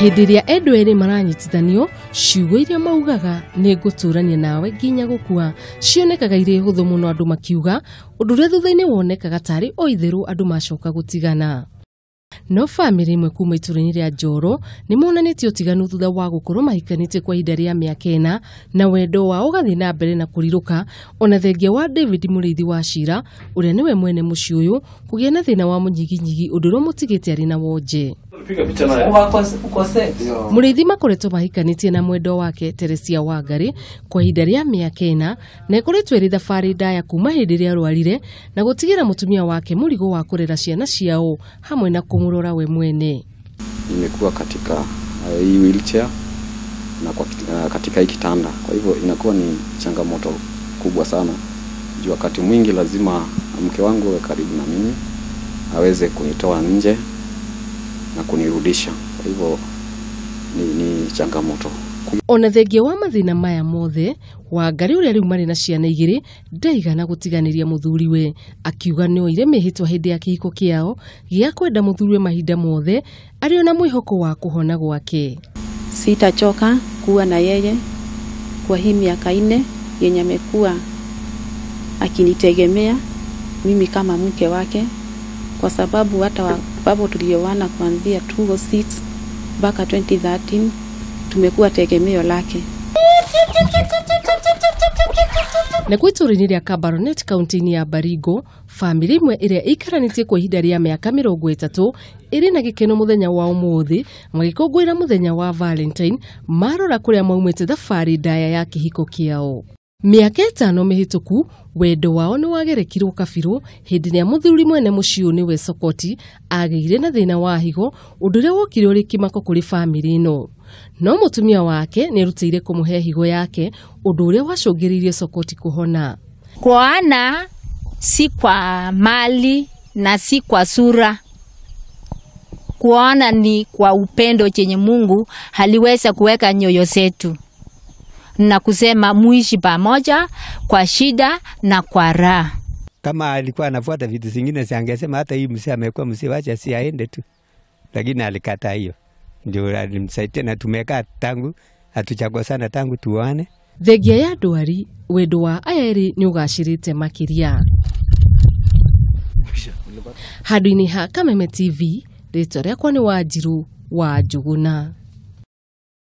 Hĩndĩ ĩrĩa endwa erĩ maranyitithanio, ciugo iria maugaga nĩ ngũtũrania nawe nginya gũkua cionekaga irĩ hũthũ mũno andũ makiuga, ũndũ ũrĩa thutha-inĩ wonekaga tarĩ o itherũ andũ macoka gũtigana. No bamĩrĩ ĩmwe kuma itũũra-inĩ rĩa Njoro nĩ monanĩtie ũtiganu thutha wa gũkorwo mahikanĩtie kwa ihinda rĩa mĩaka 4 na wendo wao ũgathiĩ na mbere na kũrirũka, ona thengia wa David Mũrĩithi wa Cira ũrĩa nĩwe mwene mũciĩ ũyũ kũgĩa na thĩna wa mũnyiginyigi ũndũ ũrĩa ũmũtigĩte arĩ na wonje. Mũrĩithi makoretwo mahikanĩtie na mwendwa wake Teresia Wangari kwa ihinda rĩa mĩaka 4 na ĩkoretwo ĩrĩ thabarĩ ndaya kuma hĩndĩ ĩrĩa arwarire na gũtigĩra mũtumia wake mũrigo wa kũrera ciana ciao hamwe na kũmũrora we mwene. Nimekuwa katika hii wheelchair na kwa katika hii kitanda, kwa hivyo inakuwa ni changamoto kubwa sana. Juu wakati mwingi lazima mke wangu awe karibu na mimi aweze kunitoa nje na kunirudisha, kwa hivyo ni changamoto. Ona thengia wa mathĩna maya mothe, Wangari ũrĩa rĩu marĩ na ciana 2 ndaigana gũtiganĩria mũthuriwe, akiuga nĩoire mĩhĩtwa hĩndĩ ya kĩhiko kĩao gĩa kwenda mũthuriwe mahinda mothe arĩ ona mwĩhoko wa kũhona gwake. Sitachoka kuwa na yeye kwa hii miaka 4 yenye amekuwa akinitegemea mimi kama mke wake, kwa sababu hata babu tulioana kuanzia 2006 mpaka 2013 tumekuwa tegemeo lake. Na kwa itũũra-inĩ rĩa Kabaronet kaunti-inĩ ya Baringo, bamĩrĩ ĩmwe ĩrĩa ĩikaranĩtie kwa ihinda rĩa mĩaka 30 ĩrĩ na gĩkeno mũthenya wa ũmũthĩ magĩkũngũĩra mũthenya wa Valentine marora kũrĩa maumĩte thabarĩ ndaya ya kĩhiko kĩao. Mĩaka 5 mĩhĩtũku wendo wao nĩ wagerekirwo kabirũ hĩndĩ ĩrĩa mũthuri mwene mũciĩ ũyũ nĩwe Sokoti agĩire na thĩna wa higo, ũndũ ũrĩa wokire ũrĩ kĩmako kũrĩ bamĩrĩ ĩno. No mũtumia wake nĩerutĩire kũmũhe higo yake, ũndũ ũrĩa wacũngĩrĩirie Sokoti kũhona. Kuoana si kwa mali na si kwa sura. Kuoana ni kwa upendo chenye Mungu haliweza kuweka nyoyo zetu na kusema muishi pamoja kwa shida na kwa raha. Kama alikuwa anafuata vitu zingine si angesema hata hii mzee amekuwa mzee, wacha si aende tu, lakini alikataa hiyo. Ndio alimsaidia na tumekaa tangu hatuchagosana tangu tuone. Thengia ya ndwari wendo wa aya erĩ nĩ ũgacĩrĩte makĩria. Handũ-inĩ ha Kameme TV, rĩtwa rĩakwa nĩ Wanjiru wa Njũgũna.